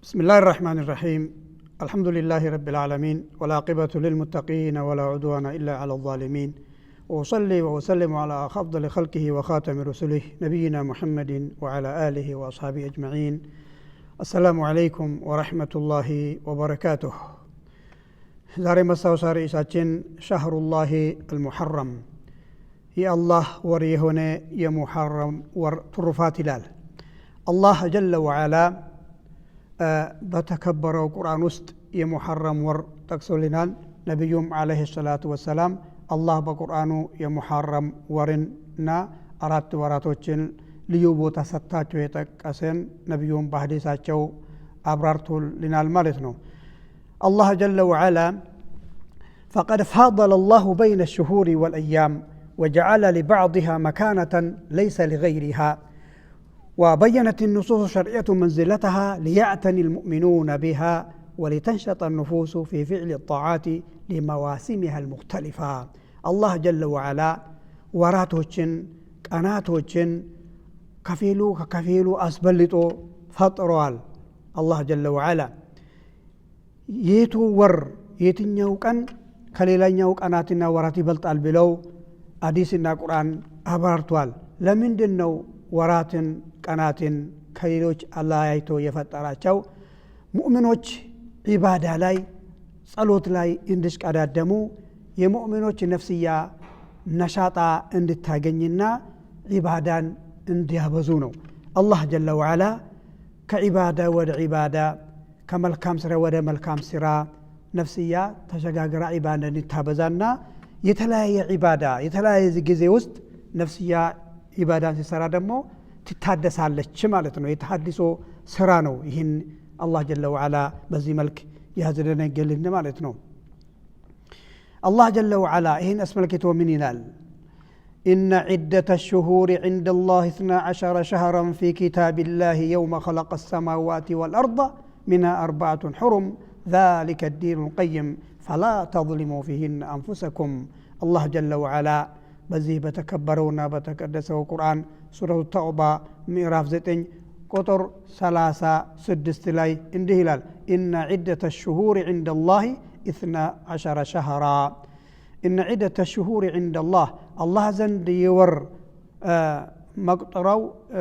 بسم الله الرحمن الرحيم، الحمد لله رب العالمين، والعاقبة للمتقين، ولا عدوان إلا على الظالمين، وأصلي وأسلم على أفضل خلقه وخاتم رسله نبينا محمد وعلى آله وأصحابه أجمعين. السلام عليكم ورحمة الله وبركاته. ዛሬ ማስታወሻ ርዕሳችን شهر الله المحرم፣ የአላህ ወር የሆነ የሙሐረም ወር ትሩፋት ይላል። አላህ ጀለ ወዓላ በተከበረው ቁርአን ውስጥ የሙሐረም ወር ጠቅሶልናል። ነቢዩም ዓለይሂ ሰላቱ ወሰላም አላህ በቁርአኑ የሙሐረም ወርንና አራት ወራቶችን ልዩ ቦታ ሰጥታቸው የጠቀሰን ነቢዩም በሐዲሳቸው አብራርቶልናል ማለት ነው። አላህ ጀለ ወዓላ فقد فاضل الله بين الشهور والأيام وجعل لبعضها مكانة ليس لغيرها، وبينت النصوص الشرعية منزلتها ليعتني المؤمنون بها ولتنشط النفوس في فعل الطاعات لمواسمها المختلفة. አላህ ጀለ ወዓላ ወራቶችን ቀናቶችን ከፊሉ ከከፊሉ አስበልጦ ፈጥሯል። አላህ ጀለ ወዓላ የቱ ወር የትኛው ቀን ከሌላኛው ቀናትና ወራት ይበልጣል ብለው ሐዲስና ቁርአን አብራርቷል። ለምንድን ነው ወራትን ቀናትን ከሌሎች አለያይቶ የፈጠራቸው? ሙእሚኖች ዒባዳ ላይ ጸሎት ላይ እንዲሽቀዳደሙ፣ የሙእሚኖች ነፍስያ ነሻጣ እንድታገኝና ዒባዳን እንዲያበዙ ነው። አላህ ጀለ ወዓላ ከዒባዳ ወደ ዒባዳ፣ ከመልካም ስራ ወደ መልካም ስራ ነፍስያ ተሸጋግራ ዒባዳ እንድታበዛና የተለያየ ዒባዳ የተለያየ ጊዜ ውስጥ ነፍስያ ዒባዳን ሲሰራ ደግሞ ትታደሳለች ማለት ነው። የተሃድሶ ስራ ነው። ይህን አላህ ጀለ ወዓላ በዚህ መልክ ያዝደነገልን ማለት ነው። አላህ ጀለ ወዓላ ይህን አስመልክቶ ምን ይላል? إن عدة الشهور عند الله 12 شهرا في كتاب الله يوم خلق السماوات والأرض منها أربعة حرم ذلك الدين القيم فلا تظلموا فيهن أنفسكم. አላህ ጀለ ወዓላ በዚህ በተከበረውና በተቀደሰው ቁርአን ሱረቱ ተውባ ምዕራፍ 9 ቁጥር 36 ላይ እንዲህ ይላል፦ إن عدة الشهور عند الله 12 شهرا. إن عدة الشهور عند الله፣ አላህ ዘንድ የወር መቁጠሪያው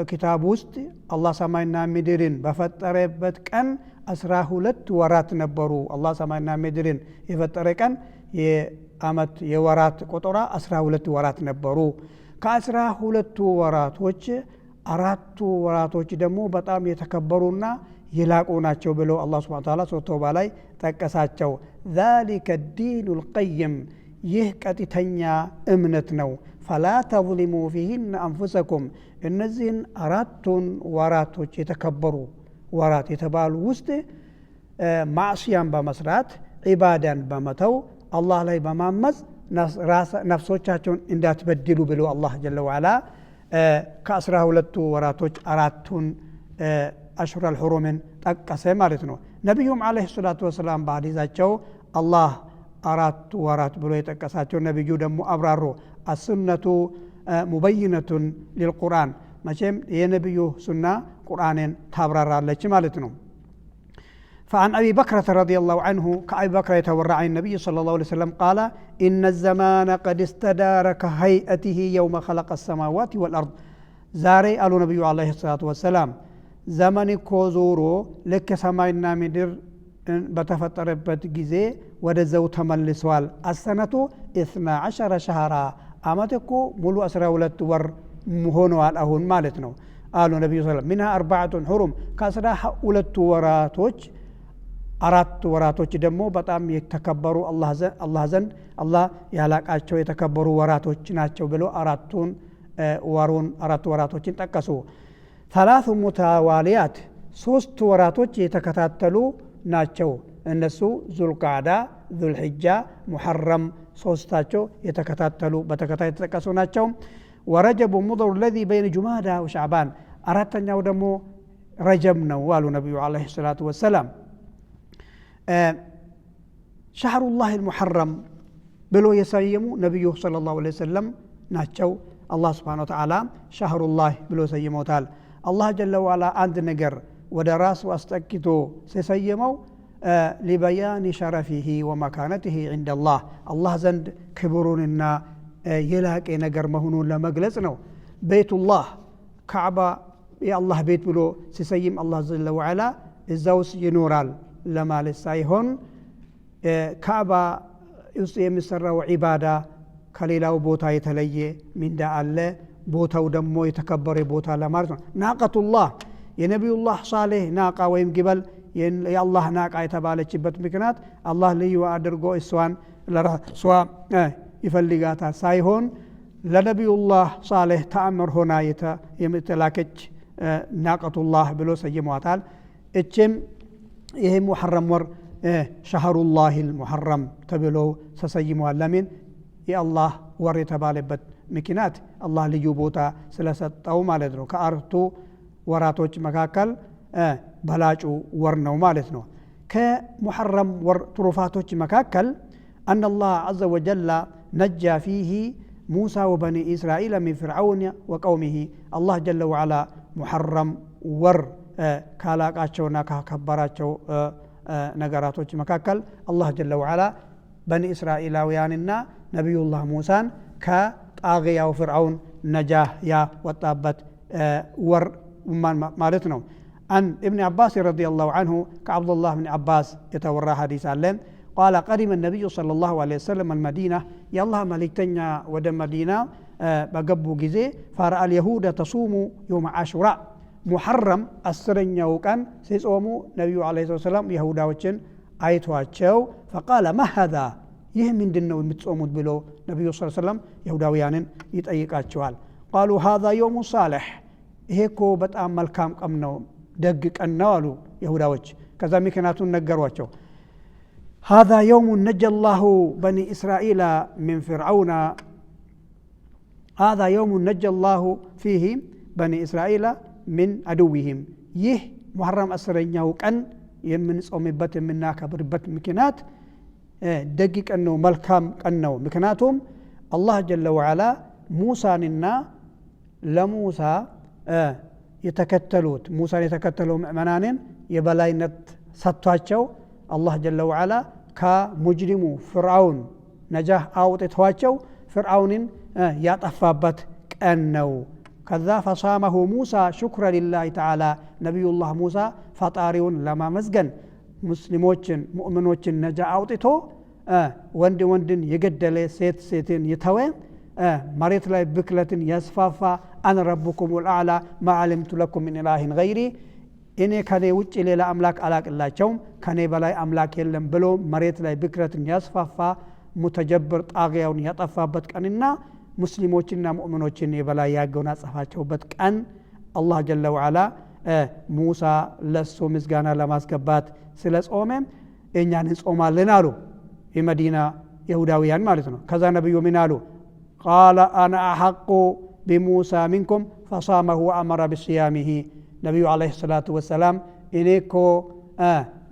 ኪታብ ውስጥ አላህ ሰማይና ምድርን በፈጠረበት ቀን 12 ወራት ነበሩ። አላህ ሰማይና ምድርን የፈጠረ ቀን የአመት የወራት ቆጠራ 12 ወራት ነበሩ። ከ12ቱ ወራቶች አራቱ ወራቶች ደግሞ በጣም የተከበሩና የላቁ ናቸው ብለው አላህ ስብሐነ ወተዓላ ሱረቱ ተውባ ላይ ጠቀሳቸው። ذلك الدين القيم፣ ይህ ቀጥተኛ እምነት ነው። فلا تظلموا فيهن أنفسكم፣ እነዚህን አራቱን ወራቶች የተከበሩ ወራት የተባሉ ውስጥ ማዕስያን በመስራት ዒባዳን በመተው አላህ ላይ በማመፅ ነፍሶቻቸውን እንዳትበድሉ ብሎ አላህ ጀለ ወዓላ ከ12ቱ ወራቶች አራቱን አሽሁረል ሑሩምን ጠቀሰ ማለት ነው። ነቢዩም ዓለይሂ ሰላቱ ወሰላም በሐዲሳቸው አላህ አራቱ ወራት ብሎ የጠቀሳቸው ነቢዩ ደግሞ አብራሩ። السنة مبينة للقرآن፣ መቼም የነቢዩ ሱና ቁርአንን ታብራራለች ማለት ነው። فعن أبي بكرة رضي الله عنه፣ كأبي بكرة يتورع عن النبي صلى الله عليه وسلم قال: إن الزمان قد استدار كهيئته يوم خلق السماوات والأرض. ዛሬ አሉ ነቢዩ ዓለይሂ ሰላቱ ወሰላም፣ ዘመን እኮ ዞሮ ልክ ሰማይና ምድር በተፈጠረበት ጊዜ ወደዛው ተመልሰዋል። السنة 12 شهرا፣ አመት እኮ ሙሉ 12 ወር ሆነዋል አሁን ማለት ነው አሉ ነቢዩ ስ منها أربعة حرم፣ ከ12ቱ ወራቶች አራት ወራቶች ደግሞ በጣም የተከበሩ አላህ ዘንድ አላህ ያላቃቸው የተከበሩ ወራቶች ናቸው ብለው አራቱን ወሩን አራት ወራቶችን ጠቀሱ። ثلاث متواليات፣ ሶስት ወራቶች የተከታተሉ ናቸው። እነሱ ዙልቃዕዳ፣ ዙልሕጃ፣ ሙሐረም ሶስታቸው የተከታተሉ በተከታይ የተጠቀሱ ናቸው። ورجب مضر الذي بين جمادى وشعبان፣ አራተኛው ደግሞ ረጀብ ነው አሉ ነቢዩ ዓለይሂ ሰላቱ ወሰላም። ሻህሩላህ አልሙሐረም ብሎ የሰየሙ ነቢዩ ሰለላሁ ዐለይሂ ወሰለም ናቸው። አላህ ስብሓነ ወተዓላ ሻህሩላህ ብሎ ሰይመውታል። አላህ ጀለ ወዓላ አንድ ነገር ወደ ራሱ አስጠግቶ ሲሰይመው لبيان شرفه ومكانته عند الله፣ አላህ ዘንድ ክብሩንና የላቀ ነገር መሆኑን ለመግለጽ ነው። بيت الله ካዕባ የአላህ ቤት ብሎ ሲሰይም አላህ جل وعلا እዛ ውስጥ ይኖራል ለማለት ሳይሆን ካዕባ ውስጥ የሚሰራው ዒባዳ ከሌላው ቦታ የተለየ ሚንዳ አለ። ቦታው ደግሞ የተከበረ ቦታ ለማለት ነው። ناقة الله የነቢዩላህ ሳሌህ ናቃ ወይም ግመል የአላህ ናቃ የተባለችበት ምክንያት አላህ ልዩ አድርጎ እሷን ለራሷ ይፈልጋታል ሳይሆን ለነቢዩላህ ሳሌህ ተአምር ሆና የተላከች ناقة الله ብሎ ሰይሟታል። እችም ይሄ ሙሐረም ወር شهر الله المحرم ተብሎ ተሰይሟል። ለምን? የአላህ ወር የተባለበት ምክንያት አላህ ልዩ ቦታ ስለሰጠው ማለት ነው። ከአራቱ ወራቶች መካከል በላጩ ወር ነው ማለት ነው። ከሙሐረም ወር ትሩፋቶች መካከል أن الله عز وجل نجى فيه موسى وبني إسرائيل من فرعون وقومه። አላህ جل وعلا ሙሐረም ወር ካላቃቸውና ካከበራቸው ነገራቶች መካከል አላህ جل وعلا በኒ እስራኤላውያንና ነቢዩላህ ሙሳን ከጣግያው ፍርዓውን ነጃህ ያወጣበት ወር ማለት ነው። عن ابن عباس رضي الله عنه ከዓብዱላህ ብን ዓባስ የተወራ ሐዲስ አለ። قال قدم النبي صلى الله عليه وسلم المدينة፣ የአላህ መልእክተኛ ወደ መዲና በገቡ ጊዜ فرأى اليهود تصوم يوم عاشوراء፣ ሙሐረም 10ኛው ቀን ሲጾሙ ነቢዩ عليه السلام ይሁዳዎችን አይቷቸው فقال ما هذا፣ ይህ ምንድን ነው የምትጾሙት ብሎ ነቢዩ ስ ሰለም ይሁዳውያንን ይጠይቃቸዋል። قالوا هذا يوم صالح፣ ይሄ እኮ በጣም መልካም ቀን ነው፣ ደግ ቀን ነው አሉ ይሁዳዎች። ከዛ ምክንያቱን ነገሯቸው። هذا يوم نجى الله بني إسرائيل من فرعون، هذا يوم نجى الله فيه بني إسرائيل من عدوهم፣ ይህ ሙሐረም 10ኛው ቀን የምንጾምበት የምናከብርበት ምክንያት ደግ ቀን ነው፣ መልካም ቀን ነው። ምክንያቱም አላህ جل وعلا ሙሳንና ለሙሳ የተከተሉት ሙሳን የተከተሉ ምእመናንን የበላይነት ሰጥቷቸው አላህ جل وعلا ከሙጅሪሙ ፍርዓውን ነጃህ አውጥቷቸው ፍርዓውንን ያጠፋበት ቀን ነው። ከዛ فصامه موسى شكرا لله تعالى፣ ነቢዩላህ ሙሳ ፈጣሪውን ለማመስገን ሙስሊሞችን ሙእምኖችን ነጃ አውጥቶ ወንድ ወንድን የገደለ ሴት ሴትን የተወ መሬት ላይ ብክለትን ያስፋፋ أنا ربكم الأعلى ما علمت لكم من إله غيري፣ እኔ ከኔ ውጭ ሌላ አምላክ አላቅላቸውም ከኔ በላይ አምላክ የለም ብሎ መሬት ላይ ብክለትን ያስፋፋ متجبر ጣጊያውን ያጠፋበት ቀንና ሙስሊሞችና ሙእምኖችን የበላይ ያጎናጸፋቸውበት ቀን አላህ جل وعلا ሙሳ ለሱ ምስጋና ለማስገባት ስለ ጾመ እኛን እንጾማለን አሉ የመዲና ይሁዳውያን ማለት ነው። ከዛ ነቢዩ ምን አሉ? قال أنا أحق بموسى منكم فصامه وأمر بصيامه። ነቢዩ عليه الصلاة والسلام እኔ እኮ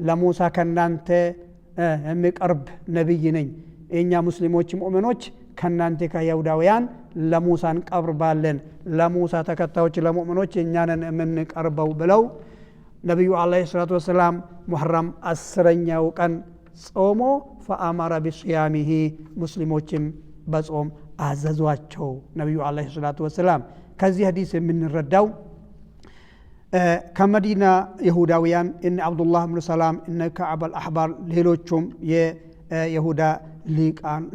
ለሙሳ ከናንተ የሚቀርብ ነቢይ ነኝ፣ እኛ ሙስሊሞች ሙእምኖች ከናንተ ከይሁዳውያን ለሙሳ እንቀርባለን፣ ለሙሳ ተከታዮች ለሙእምኖች እኛንን የምንቀርበው ብለው ነቢዩ عليه الصلاة والسلام ሙሐረም 10ኛው ቀን ጾሞ فأمر بصيامه፣ ሙስሊሞችም በጾም አዘዟቸው ነቢዩ عليه الصلاة والسلام። ከዚህ ሐዲስ የምንረዳው ከመዲና ይሁዳውያን እነ አብዱላህ ብኑ ሰላም፣ እነ ከዓብ አልአሕባር ሌሎቹም የይሁዳ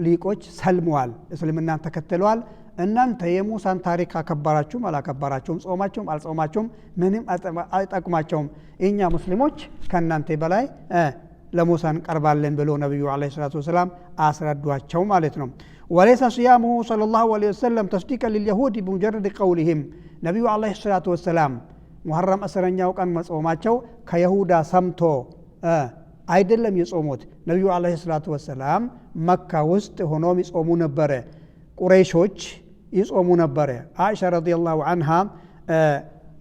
ሊቆች ሰልመዋል፣ እስልምናን ተከትለዋል። እናንተ የሙሳን ታሪክ አከበራችሁም አላከበራችሁም፣ ጾማችሁም አልጾማችሁም ምንም አይጠቅማቸውም። እኛ ሙስሊሞች ከእናንተ በላይ ለሙሳ እንቀርባለን ብሎ ነቢዩ عليه الصلاة والسلام አስረዷቸው ማለት ነው። وليس صيامه صلى الله عليه وسلم تصديقا لليهود بمجرد قولهم፣ ነቢዩ عليه الصلاة والسلام ሙሐረም 10ኛው ቀን መጾማቸው ከይሁዳ ሰምቶ አይደለም የጾሙት። ነቢዩ عليه الصلاة والسلام መካ ውስጥ ሆኖም ይጾሙ ነበረ። ቁረይሾች ይጾሙ ነበረ። አይሻ رضي الله عنها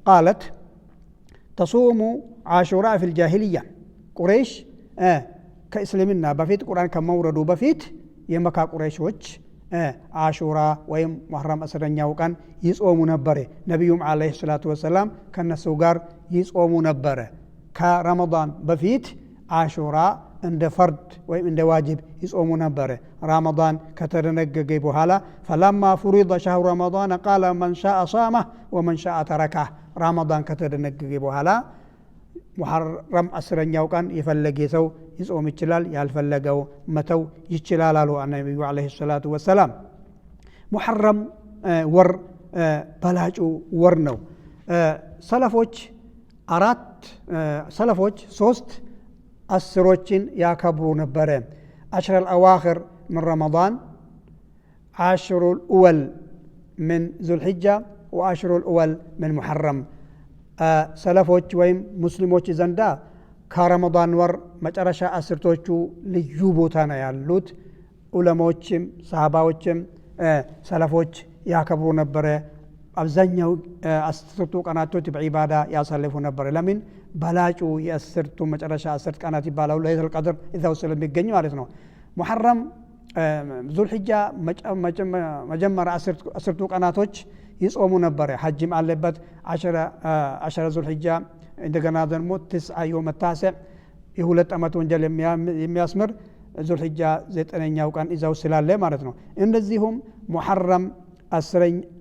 قالت تصوم عاشوراء في الجاهلية፣ ቁረይሽ ከእስልምና በፊት ቁርአን ከመውረዱ በፊት የመካ ቁረይሾች አሹራ ወይም ሙሐረም 10ኛው ቀን ይጾሙ ነበረ። ነቢዩም عليه الصلاة والسلام ከነሱ ጋር ይጾሙ ነበረ። ከረመዳን በፊት አሹራ እንደ ፈርድ ወይም እንደ ዋጅብ ይጾሙ ነበረ። ረመዳን ከተደነገገ በኋላ فلما فرض شهر رمضان قال من شاء صامه ومن شاء تركه። ረመዳን ከተደነገገ በኋላ ሙሐረም 10ኛው ቀን የፈለገ ሰው ይጾም ይችላል፣ ያልፈለገው መተው ይችላል አሉ ነቢዩ ዓለይሂ ሰላቱ ወሰላም። ሙሐረም ወር በላጩ ወር ነው። ሰለፎች አራት ሰለፎች ሶስት አስሮችን ያከብሩ ነበረ። عشر الأواخر من رمضان፣ عشر الأول من ذو الحجة وعشر الأول من محرم። ሰለፎች ወይም ሙስሊሞች ዘንዳ ከረመዳን ወር መጨረሻ አስርቶቹ ልዩ ቦታ ነው ያሉት። ዑለሞችም ሰሃባዎችም ሰለፎች ያከብሩ ነበረ። አብዛኛው 10ቱ ቀናቶች በዒባዳ ያሳልፉ ነበረ። ለምን? በላጩ የአስርቱ መጨረሻ 10 ቀናት ይባላሉ። ለይለቱል ቀድር እዛው ስለሚገኝ ማለት ነው። ሙሐረም ዙልሒጃ መጀመሪያ 10ቱ ቀናቶች ይጾሙ ነበረ። ሐጅም አለበት عشر ذو الحجة፣ እንደገና ደግሞ تسعة يوم التاسع የሁለት ዓመት ወንጀል የሚያስምር ዙልሒጃ 9ኛው ቀን እዛው ስላለ ማለት ነው። እንደዚሁም ሙሐረም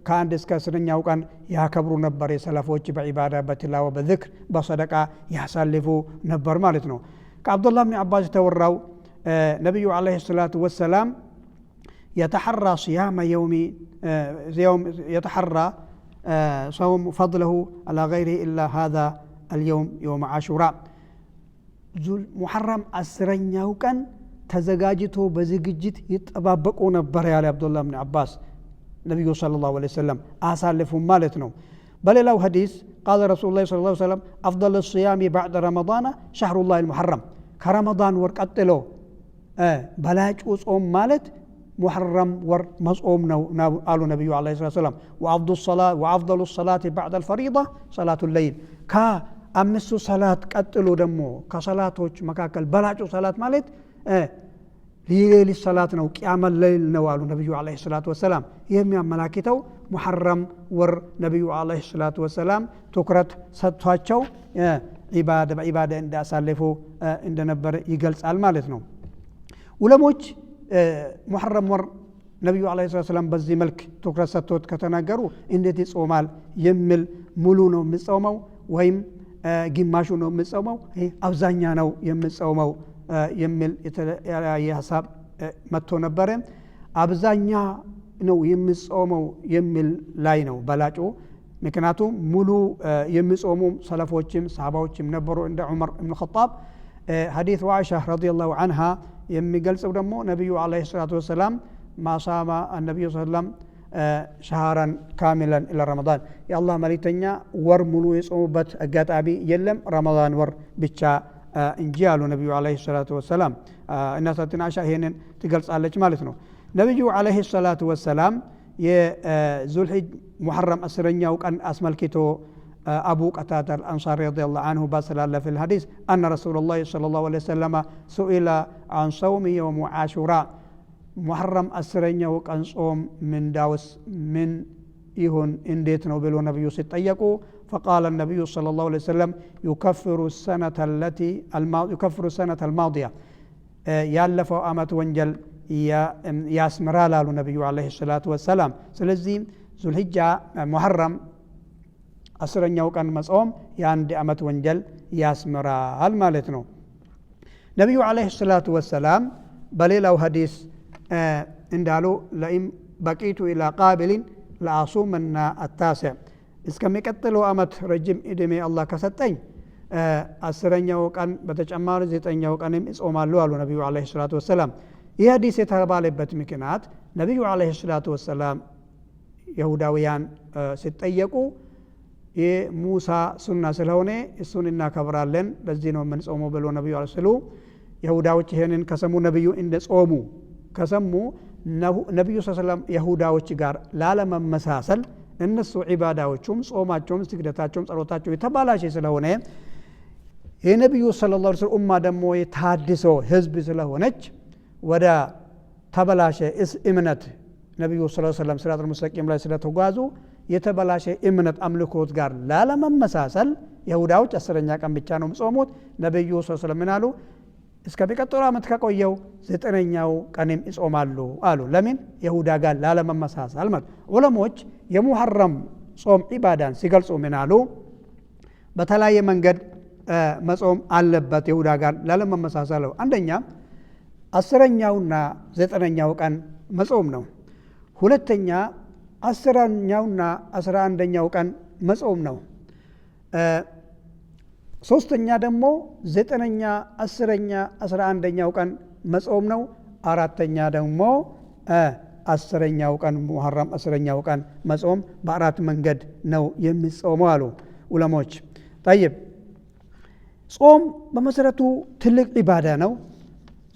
ከ1 እስከ 10ኛው ቀን ያከብሩ ነበር። የሰለፎች በዒባዳ በትላዋ በዝክር በሰደቃ ያሳልፉ ነበር ማለት ነው። ከአብዱላህ ብን አባስ የተወራው ነቢዩ ዓለይሂ ሰላቱ ወሰላም የተሐራ ሲያመ የውሚ የተሐራ ሰውም ፈድለሁ አላ ገይሪሂ ኢላ ሃዛ አልየውም የውም ዓሹራ። ሙሐረም 10ኛው ቀን ተዘጋጅቶ በዝግጅት ይጠባበቁ ነበር ያለ አብዱላህ ብን አባስ ነቢዩ ሰለላሁ ዐለይሂ ወሰለም አሳልፉም ማለት ነው። በሌላው ሐዲስ ቃለ ረሱሉላህ ሰለላሁ ዐለይሂ ወሰለም አፍደሉ ሲያሚ ባዕደ ረመዳን ሸህሩላሂል ሙሐረም። ከረመዳን ወር ቀጥሎ በላጩ ጾም ማለት ሙሐረም ወር መጾም ነው አሉ ነቢዩ ዐለይሂ ሰላቱ ወሰላም። ወአፍደሉ ሰላቲ ባዕደል ፈሪዳ ሰላቱል ለይል። ከአምስቱ ሰላት ቀጥሎ ደግሞ ከሰላቶች መካከል በላጩ ሰላት ማለት የሌሊት ሰላት ነው፣ ቂያመል ለይል ነው አሉ ነቢዩ ዐለይሂ ሰላቱ ወሰላም። ይህ የሚያመላክተው ሙሐረም ወር ነቢዩ ዐለይሂ ሰላቱ ወሰላም ትኩረት ሰጥቷቸው በዒባዳ እንዳሳለፉ እንደነበረ ይገልጻል ማለት ነው። ዑለሞች ሙሐረም ወር ነቢዩ ዐለይሂ ሰላቱ ወሰላም በዚህ መልክ ትኩረት ሰጥቶት ከተናገሩ እንዴት ይጾማል የሚል ሙሉ ነው የሚጾመው ወይም ግማሹ ነው የሚጾመው፣ አብዛኛ ነው የሚጾመው የሚል የተለያየ ሀሳብ መጥቶ ነበረ። አብዛኛ ነው የሚጾመው የሚል ላይ ነው በላጩ። ምክንያቱም ሙሉ የሚጾሙ ሰለፎችም ሰሃባዎችም ነበሩ እንደ ዑመር ኢብኑ ኸጣብ። ሐዲስ ዓኢሻ ረዲየላሁ ዐንሃ የሚገልጸው ደግሞ ነቢዩ ዐለይሂ ሰላቱ ወሰላም ማሳማ ነቢዩ ሰለላም ሸሃራን ካሚለን ኢላ ረመዳን፣ የአላህ መልእክተኛ ወር ሙሉ የጾሙበት አጋጣሚ የለም ረመዳን ወር ብቻ እንጂ አሉ ነቢዩ ዐለይሂ ሰላቱ ወሰላም። እናታችን ዓኢሻ ይሄንን ትገልጻለች ማለት ነው። ነቢዩ ዐለይሂ ሰላቱ ወሰላም የዙልሒጅ ሙሐረም 10ኛው ቀን አስመልክቶ አቡ ቀታዳ አልአንሳሪ ረዲየላሁ ዐንሁ ባስተላለፈው ሐዲስ አነ ረሱሉላህ ሰለላሁ ዐለይሂ ወሰለም ሱኢለ ዐን ሰውሚ የውም ዓሹራ፣ ሙሐረም 10ኛው ቀን ጾም ምንዳውስ ምን ይሁን እንዴት ነው ብሎ ነቢዩ ሲጠየቁ فقال النبي صلى الله عليه وسلم يكفر السنة التي يكفر السنة الماضية ያለፈው አመት ወንጀል ያስምራል አሉ ነቢዩ ዐለይሂ ሰላቱ ወሰላም። ስለዚህ ዙልሂጃ ሙሐረም 10ኛው ቀን መጾም የአንድ አመት ወንጀል ያስምራል ማለት ነው። ነቢዩ ዐለይሂ ሰላቱ ወሰላም በሌላው ሐዲስ እንዳሉ ለኢን በቂቱ ኢላ ቃቢሊን ለአሱመና አታሲዕ፣ እስከሚቀጥለው አመት ረጅም እድሜ አላህ ከሰጠኝ 10ኛው ቀን በተጨማሪ 9ኛው ቀንም እጾማለሁ አሉ ነቢዩ ዐለይሂ ሰላቱ ወሰላም። ይህ ሐዲስ የተባለበት ምክንያት ነቢዩ ዐለይሂ ሰላቱ ወሰላም ይሁዳውያን ሲጠየቁ የሙሳ ሱና ስለሆነ እሱን እናከብራለን ለዚህ ነው የምንጾመው ብሎ ነቢዩ ዐለይሂ ሰላም ይሁዳዎች ይሄንን ከሰሙ ነቢዩ እንደጾሙ ከሰሙ ነቢዩ ሰለላሁ ዐለይሂ ወሰለም ይሁዳዎች ጋር ላለመመሳሰል እነሱ ዒባዳዎቹም ጾማቸውም ስግደታቸውም ጸሎታቸው የተባላሸ ስለሆነ የነቢዩ ሰለላሁ ዐለይሂ ወሰለም ኡማ ደግሞ የታድሶ ህዝብ ስለሆነች ወደ ተበላሸ እምነት ነቢዩ ሰለላሁ ዐለይሂ ወሰለም ሲራጡል ሙስተቂም ላይ ስለተጓዙ የተበላሸ እምነት አምልኮት ጋር ላለመመሳሰል የሁዳዎች 10ኛ ቀን ብቻ ነው የሚጾሙት። ነቢዩ ስ ስለም ምን አሉ? እስከሚቀጥለው ዓመት ከቆየው 9ኛው ቀንም ይጾማሉ አሉ። ለምን? የሁዳ ጋር ላለመመሳሰል ማለት። ዑለሞች የሙሐረም ጾም ዒባዳን ሲገልጹ ምን አሉ? በተለያየ መንገድ መጾም አለበት የሁዳ ጋር ላለመመሳሰል። አንደኛ 10ኛውና 9ኛው ቀን መጾም ነው። ሁለተኛ 10ኛውና 11ኛው ቀን መጾም ነው። ሶስተኛ ደግሞ 9ኛ፣ 10ኛ፣ 11ኛው ቀን መጾም ነው። አራተኛ ደግሞ 10ኛው ቀን ሙሐረም 10ኛው ቀን መጾም። በአራት መንገድ ነው የሚጾመው አሉ ዑለሞች። ጠይብ ጾም በመሰረቱ ትልቅ ዒባዳ ነው።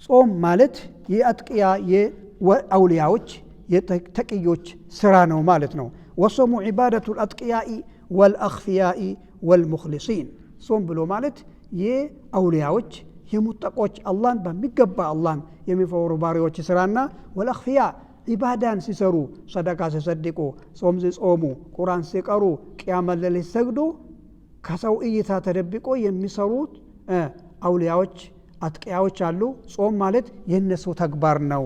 ጾም ማለት የአጥቅያ የአውሊያዎች የተቅዮች ስራ ነው ማለት ነው። ወሶሙ ዒባደቱ ልአጥቅያኢ ወልአኽፊያኢ ወልሙኽሊሲን። ጾም ብሎ ማለት የአውሊያዎች የሙጠቆች አላህን በሚገባ አላህን የሚፈሩ ባሪዎች ስራና ወልአኽፊያ ዒባዳን ሲሰሩ ሰደቃ ሲሰድቁ፣ ጾም ሲጾሙ፣ ቁርአን ሲቀሩ፣ ቅያመ ሌሊት ሲሰግዱ ከሰው እይታ ተደብቆ የሚሰሩት አውሊያዎች አጥቂያዎች አሉ። ጾም ማለት የነሱ ተግባር ነው።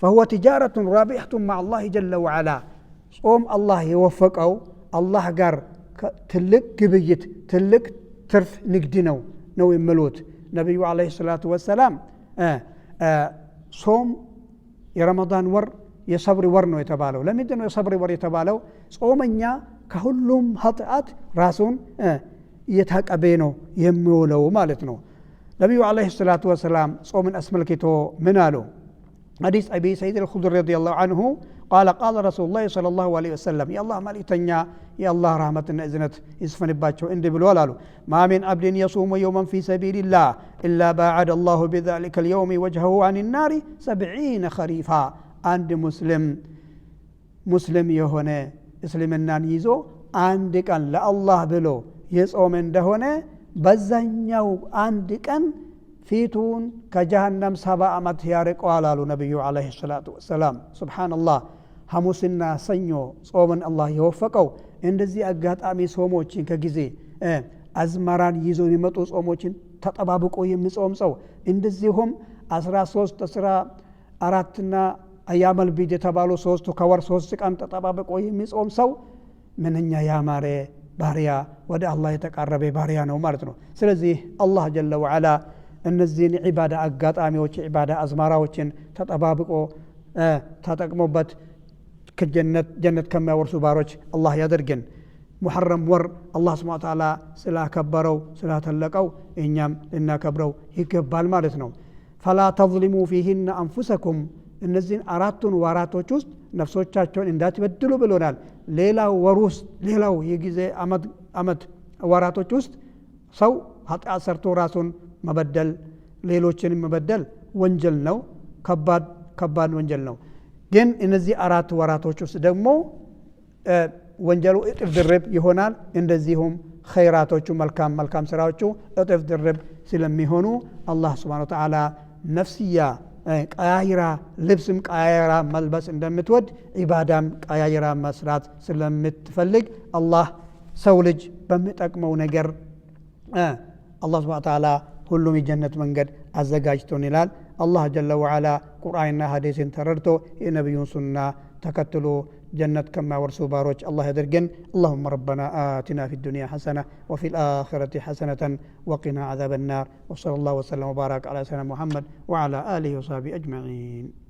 ፈሁወ ቲጃረቱን ራቢሐቱን መዓ አላህ ጀለ ወዓላ። ጾም አላህ የወፈቀው አላህ ጋር ትልቅ ግብይት ትልቅ ትርፍ ንግድ ነው የሚሉት ነቢዩ ዓለይሂ ሰላቱ ወሰላም። ጾም የረመዳን ወር የሰብር ወር ነው የተባለው። ለምንድን ነው የሰብር ወር የተባለው? ጾመኛ ከሁሉም ኃጢአት ራሱን እየታቀበ ነው የሚውለው ማለት ነው። ነቢዩ ዓለይሂ ሰላቱ ወሰላም ጾምን አስመልክቶ ምን አሉ? ሐዲስ አቢ ሰዒድ አልኹድሪ ረዲየላሁ ዐንሁ ቃለ ቃለ ረሱሉላሂ ሰለላሁ ዐለይሂ ወሰለም፣ የአላህ መልእክተኛ የአላህ ረህመትና እዝነት ይስፈንባቸው እንዲህ ብለዋል አሉ። ما من عبد يصوم يوما في سبيل الله إلا باعد الله بذلك اليوم وجهه عن النار 70 خريفا። አንድ ሙስሊም የሆነ እስልምናን ይዞ አንድ ቀን ለአላህ ብሎ የጾመ እንደሆነ በዛኛው አንድ ቀን ፊቱን ከጀሃነም 70 ዓመት ያርቀዋል አሉ ነቢዩ ዓለይሂ ሰላቱ ወሰላም። ሱብሓነላህ። ሐሙስና ሰኞ ጾምን አላህ የወፈቀው እንደዚህ አጋጣሚ ጾሞችን ከጊዜ አዝመራን ይዞ የሚመጡ ጾሞችን ተጠባብቆ የሚጾም ሰው፣ እንደዚሁም 13፣ 14ና አያመል ቢድ የተባሉ ሶስቱ ከወር 3 ቀን ተጠባብቆ የሚጾም ሰው ምንኛ ያማረ ባሪያ፣ ወደ አላህ የተቃረበ ባሪያ ነው ማለት ነው። ስለዚህ አላህ ጀለ ወዓላ እነዚህን ዒባዳ አጋጣሚዎች ዒባዳ አዝማራዎችን ተጠባብቆ ተጠቅሞበት ከጀነት ጀነት ከሚያወርሱ ባሮች አላህ ያደርገን። ሙሐረም ወር አላህ ስብሐ ወተዓላ ስላከበረው ስላተለቀው እኛም ልናከብረው ይገባል ማለት ነው። ፈላ ተዝሊሙ ፊህነ አንፉሰኩም፣ እነዚህን አራቱን ወራቶች ውስጥ ነፍሶቻቸውን እንዳትበድሉ ብሎናል። ሌላው ወር ውስጥ ሌላው የጊዜ አመት ወራቶች ውስጥ ሰው ኃጢአት ሰርቶ ራሱን መበደል ሌሎችንም መበደል ወንጀል ነው፣ ከባድ ከባድ ወንጀል ነው። ግን እነዚህ አራት ወራቶች ውስጥ ደግሞ ወንጀሉ እጥፍ ድርብ ይሆናል። እንደዚሁም ኸይራቶቹ መልካም መልካም ስራዎቹ እጥፍ ድርብ ስለሚሆኑ አላህ ሱብሓነሁ ወተዓላ ነፍስያ ቀያይራ ልብስም ቀያይራ መልበስ እንደምትወድ ዒባዳም ቀያይራ መስራት ስለምትፈልግ አላህ ሰው ልጅ በሚጠቅመው ነገር አላህ ሱብሓነሁ ወተዓላ ሁሉም የጀነት መንገድ አዘጋጅቶን ይላል። አላህ ጀለ ወዓላ ቁርአንና ሐዲስን ተረድቶ የነቢዩን ሱና ተከትሎ ጀነት ከማይወርሱ ባሮች አላህ ያድርገን። اللهم ربنا آتنا في الدنيا حسنة وفي الآخرة حسنة وقنا عذاب النار وصلى الله وسلم وبارك على سيدنا محمد وعلى آله وصحبه أجمعين።